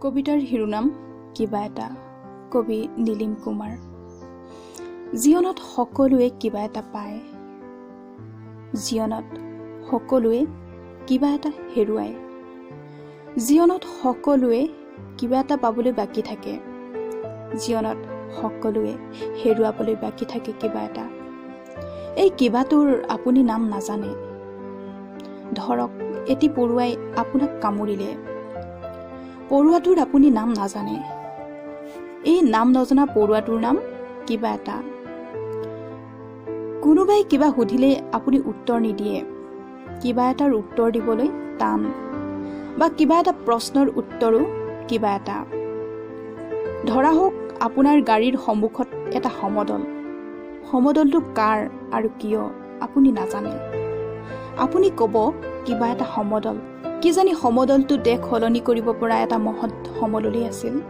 কবিতাৰ শিৰোনাম কিবা এটা, কবি নীলিম কুমাৰ। জীৱনত সকলোৱে কিবা এটা পায়, জীৱনত সকলোৱে কিবা এটা হেৰুৱায়, জীৱনত সকলোৱে কিবা এটা পাবলৈ বাকী থাকে, জীৱনত সকলোৱে হেৰুৱাবলৈ বাকী থাকে কিবা এটা। এই কিবাটোৰ আপুনি নাম নাজানে। ধৰক এটি পৰুৱাই আপোনাক কামুৰিলে, পৰুৱাটোৰ আপুনি নাম নাজানে। এই নাম নজনা পৰুৱাটোৰ নাম কিবা এটা। কোনোবাই কিবা সুধিলে আপুনি উত্তৰ নিদিয়ে। কিবা এটাৰ উত্তৰ দিবলৈ টান, বা কিবা এটা প্ৰশ্নৰ উত্তৰো কিবা এটা। ধৰা হওক আপোনাৰ গাড়ীৰ সন্মুখত এটা সমদল। সমদলটো কাৰ আৰু কিয় আপুনি নাজানে। আপুনি ক'ব কিবা এটা সমদল। কিজানি সমদলটো দেশ সলনি কৰিব পৰা এটা মহৎ সমদলেই আছিল।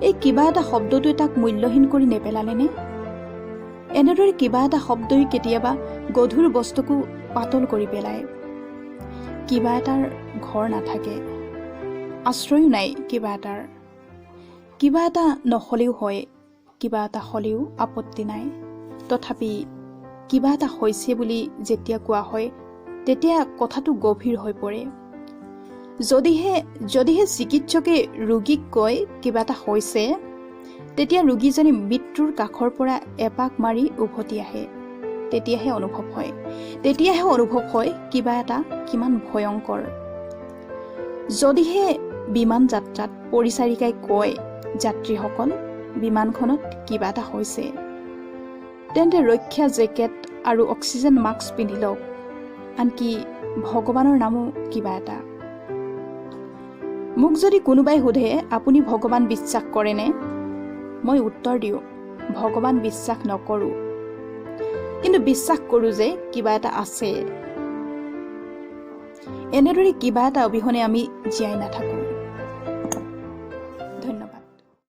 এই কিবা এটা শব্দটোৱে তাক মূল্যহীন কৰি নেপেলালেনে? এনেদৰে কিবা এটা শব্দই কেতিয়াবা গধুৰ বস্তুকো পাতল কৰি পেলায়। কিবা এটাৰ ঘৰ নাথাকে, আশ্ৰয়ো নাই কিবা এটাৰ। কিবা এটা নহ'লেও হয়, কিবা এটা হ'লেও আপত্তি নাই। তথাপি কিবা এটা হৈছে বুলি যেতিয়া কোৱা হয়, তেতিয়া কথাটো গভীৰ হৈ পৰে। যদিহে চিকিৎসকে ৰোগীক কয় কিবা এটা হৈছে, তেতিয়া ৰোগীজনে মৃত্যুৰ কাষৰ পৰা এপাক মাৰি উভতি আহে। তেতিয়াহে অনুভৱ হয় কিবা এটা কিমান ভয়ংকৰ। যদিহে বিমান যাত্ৰাত পৰিচাৰিকাই কয়, "যাত্ৰীসকল, বিমানখনত কিবা এটা হৈছে, তেন্তে ৰক্ষা জেকেট আৰু অক্সিজেন মাস্ক পিন্ধি লওক।" আনকি ভগৱানৰ নামো কিবা এটা। মোক যদি কোনোবাই সোধে, "আপুনি ভগৱান বিশ্বাস কৰেনে?" মই উত্তৰ দিওঁ, "ভগৱান বিশ্বাস নকৰোঁ, কিন্তু বিশ্বাস কৰোঁ যে কিবা এটা আছে।" এনেদৰে কিবা এটা অবিহনে আমি জীয়াই নাথাকোঁ।